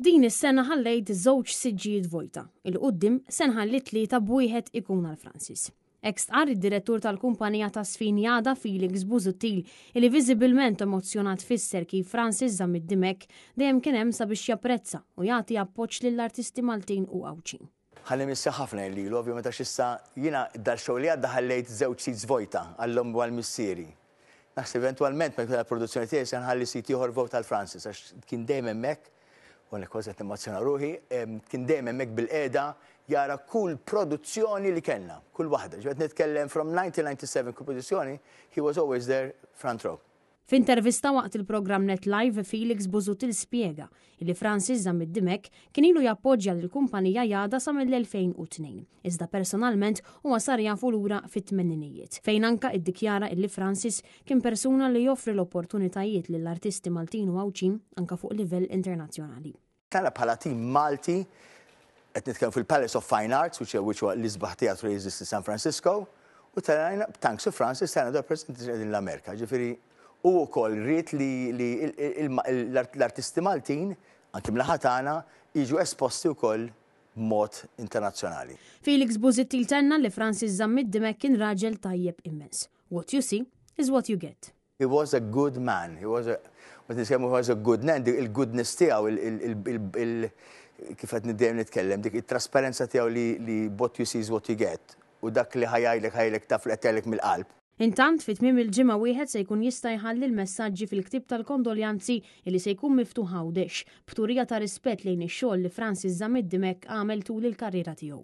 Din is-sena ħallejt żewġ siġġijiet vojta. 'Il quddiem se nħalli tlieta b'wieħed ikun għal Francis. Hekk stqarr id-direttur tal-kumpanija taż-żfin Jada Felix Busuttil illi viżibilment emozzjonat fisser kif Francis Zammit Dimech dejjem kien hemm sabiex japprezza u jagħti appoġġ lill-artisti Maltin u Għawdxin. Ħa nimissja ħafna jien lilu, ovvjament għax issa jiena dal-show li għadda ħallejt żewġ seats vojta għall-ommi u għal missieri. Naħseb eventwalment meta jkun produzzjoni tiegħi se nħalli seat ieħor vojt għal Francis għax kien dejjem hemmhekk u għalhekk kważi qed nimmozzjona ruħi, kien dejjem hemmhekk bilqiegħda jara kull produzzjoni li kellna, kull waħda. Ġifieri qed nitkellem from 1997 kull produzzjoni, he was always there front row. F'intervista waqt il-programm Net Live, Felix Busuttil spjega li Francis Zammit Dimech kien ilu jappoġġja lill-kumpanija Jada sa mill-2002, iżda personalment huwa sar jafu lura fit-tmeninijiet, fejn anka iddikjara illi Francis kien persuna li joffri l-opportunitajiet lill-artisti Maltin u Għawdxin anka fuq livell internazzjonali. Tana bħala tim Malti, qed nitkellmu fil-Palace of Fine Arts, which which huwa l-isbaħ teatru li jeżisti San Francisco, u telajna, thanks to Francis, telajna dal presentation qegħdin l-Amerika. Ġifieri u wkoll ried li l-artisti Maltin, anki mlaħa tagħna, jiġu esposti wkoll b'mod internazzjonali. Felix Busuttil tenna li Francis Zammit Dimech kien raġel tajjeb immens. What you see is what you get. He was a good man. He was a, meta nitkellmu he was a good man, dik il-goodness tiegħu, il kif qed dejjem nitkellem, dik it-trasparenza tiegħu li what you see is what you get. U dak li ħa jgħidlek ħa jgħidlek taf li qed jgħidlek mill-qalb. Intant, fi tmiem il-ġimgħa wieħed se jkun jista' jħalli l-messaġġi fil-ktieb tal-kondoljanzi li se jkun miftuħ Għawdex, b'turija ta' rispett lejn ix-xogħol li Francis Zammit Dimech għamel tul il-karriera tiegħu.